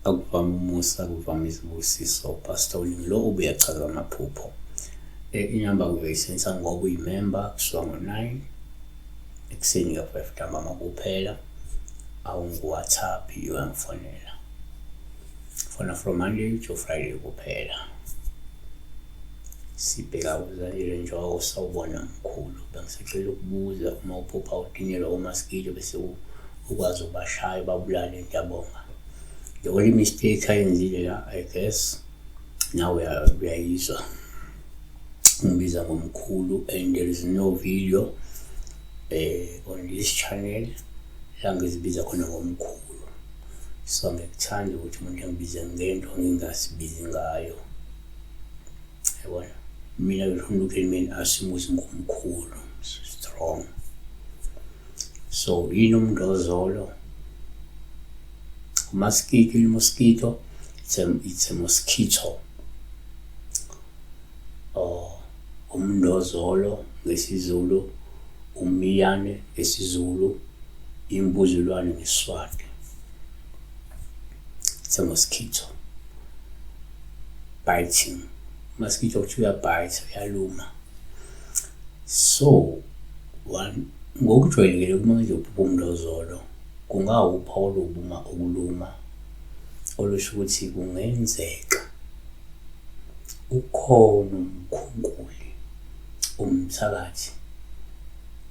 Akuvame umusa, akuvame izibusiso. Pastor Ulingi lo ubuye achaza amaphupho. Inamba ngizoyisebenzisa ngoba uyimemba kusuka ngo-9 ekuseni ka-5 ntambama kuphela. Awungu-WhatsApp uyangifonela. Fona from Monday to Friday kuphela. Sibheka uZandile Njoko, sawubona mkhulu. Bengisacela ukubuza uma uphupha udinyelwa omaskito bese ukwazi ukubashaya ubabulale, ngiyabonga. The only mistake ayenzile la, I guess nawe uyayizwa. Ngibiza ngomkhulu and there is no video on this channel la ngizibiza khona ngomkhulu. So ngikuthanda ukuthi umuntu angibize ngento ngingasibizi ngayo. Yabona, mina look at me assume ukuthi ngumkhulu, strong. So yini umndozolo? Mosquito, mosquito, it's a mosquito. Oh, umndozolo ngesiZulu, umiyane ngesiZulu, imbuzulwane ngeSiswati. It's a mosquito. Biting. Mosquito kuthiwa uyabite, uyaluma. So, one, ngokujwayelekile uma ngizophupha umndozolo kungawuphawu olubuma ukuluma olusho ukuthi kungenzeka ukhona umkhunkuli, umthakathi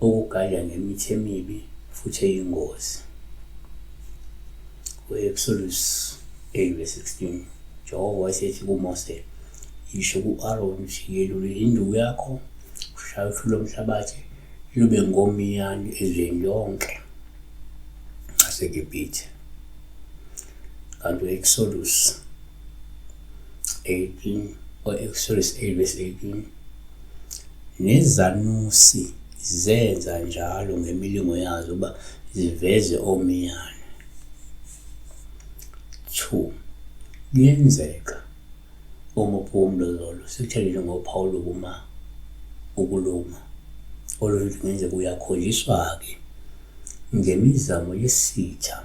okugadla ngemithi emibi futhi eyingozi. U-Exodus 8 verse 16, Jehova wayesethi kuMose, yisho ku-Aroni ukuthi yelula induku yakho ushaye uthuli lomhlabathi lube ngomiyane ezweni lonke laseGibhithe. Kanti u-Exodus 18 or Exodus 8 verse 18, nezanusi zenza njalo ngemilingo yazo ukuba ziveze omiyane. 2 kuyenzeka uma uphuka umlozolo sikuthelele ngophawu lokuma ukuluma olusho ukuthi kungenzeka uyakhonjiswa-ke ngemizamo yesitha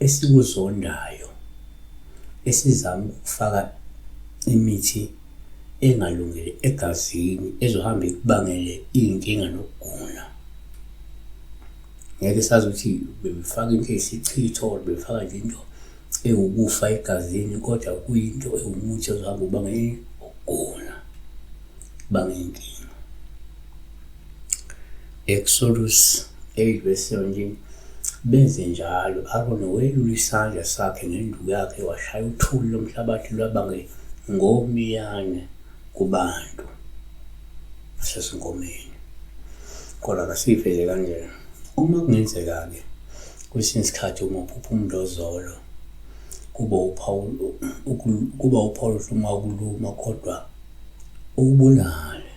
esikuzondayo esizama ukufaka imithi engalungile egazini ezohamba ikubangele iy'nkinga nokugula. Ngeke sazi ukuthi bebefaka into eyisichitho or bebefaka nje into ewukufa egazini, kodwa kuyinto ewumuthi ozohamba ubangele ukugula, kubangela inkinga. Exodus 8 verse 17, benze njalo, Aroni welula isandla sakhe ngenduku yakhe washaya uthuli lomhlabathi lwaba ngomiyane kubantu nasezinkomeni. Kodwa kasiyiveze kanjena. Uma kungenzeka-ke kwesinye isikhathi uma uphupha umndozolo kuba uphawu kuba uphawu uma ukuluma kodwa ukubulale,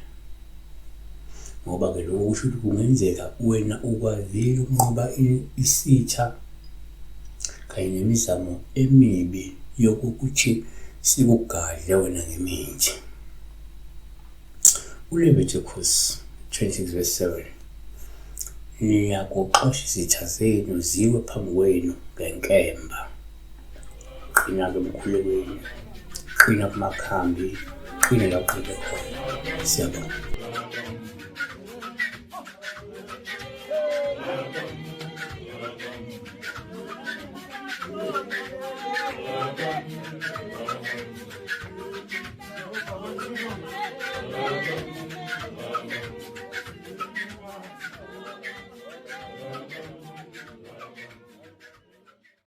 ngoba-ke lokho kusho ukuthi kungenzeka wena ukwazile ukunqoba isitha kanye nemizamo emibi yokuthi sikugadle wena ngemithi. ULeviticus 26 verse 7, niyakuxosha izitha zenu ziwe phambi kwenu ngenkemba. Qina-ke emkhulekweni, qina kumakhambi, qina la uqine khona. Siyabonga.